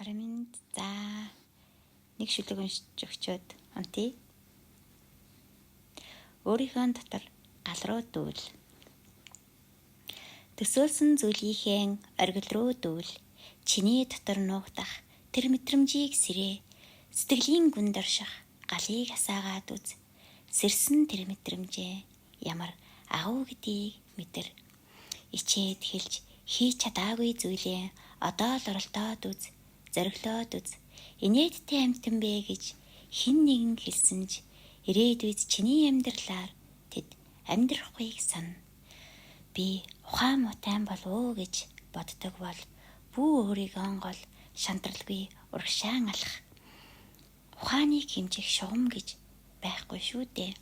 Орой минь за нэг шүлэг уншиж өгчөөд унтъя. Өөрийнхөө дотор гал руу дүүл. Төсөөлсөн зүйлийнхээ оргил руу дүүл. Чиний дотор нуугдах тэр мэдрэмжийг сэрээ. Сэтгэлийн гүнд орших галыг асаагаад үз. Сэрсэн тэр мэдрэмжээ ямар агуу гэдгийг мэдэр. Ичээд хэлж хийж чадаагүй зүйлээ одоо л оролдоод үз. Зориглоод үз. Инээдтэй амьтан бэ гэж хэн нэгэн хэлсэн ч ирээдүйд чиний амьдралаар тэд амьдрахгүйг сана. Би ухаан муутай болов уу гэж боддог бол бүү өөрийгөө гол шантралгүй урагшаан алах. Ухааныг хэмжих шугам гэж байхгүй шүү дээ.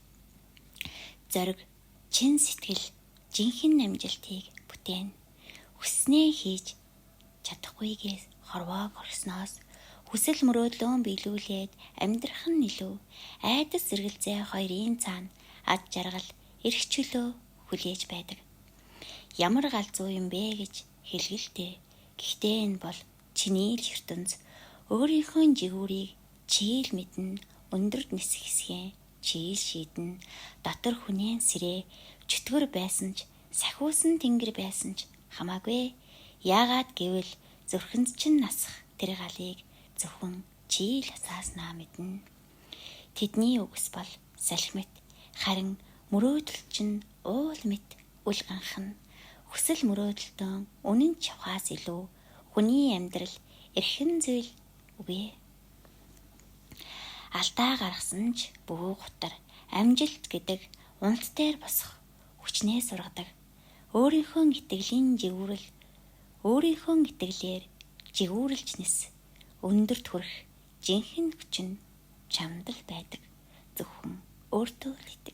Зориг, чин сэтгэл, жинхэнэ амжилтыг бүтээн. Хүснээ хийж чадахгүйгээс хорвоог орхисноос хүсэл мөрөөдлөө биелүүлээд амьдрах нь илүү айдас зэргэлзээ хоёрын цаана ад жаргал эрх чөлөө хүлээж байдаг. Ямар галзуу юм бэ гэж хэлгэлтэй. Гэхдээ энэ бол чиний л ертөнц. Өөрийнхөө жигүүрийг чи л мэднэ, өндөрт нисэх хэсгээ чи л шийднэ. Дотор хүнээ сэрээ чөтгөр байсан ч сахиусан тэнгэр байсан ч хамаагүй. Яагаад гэвэл зүрхэнд чинь насах тэр галыг зөвхөн чи л асааснаа мэднэ. Тэдний үгс бол салхи мэт, харин мөрөөдөл чинь уул мэт үл ганхна. Хүсэл мөрөөдөлтөө үнэн ч явахаас илүү хүний амьдрал эрхэн зүйл үгүй. Алдаа гаргасан ч бүү гутар, амжилт гэдэг уналт дээр босох хүчнээ сургадаг. Өөрийнхөө итгэлийн жигүүрэл өөрийнхөө итгэлээр жигүүрэлж нис өндөрт хүрэх жинхэнэ хүч нь чамд л байдаг. Зөвхөн өөртөө л итэг.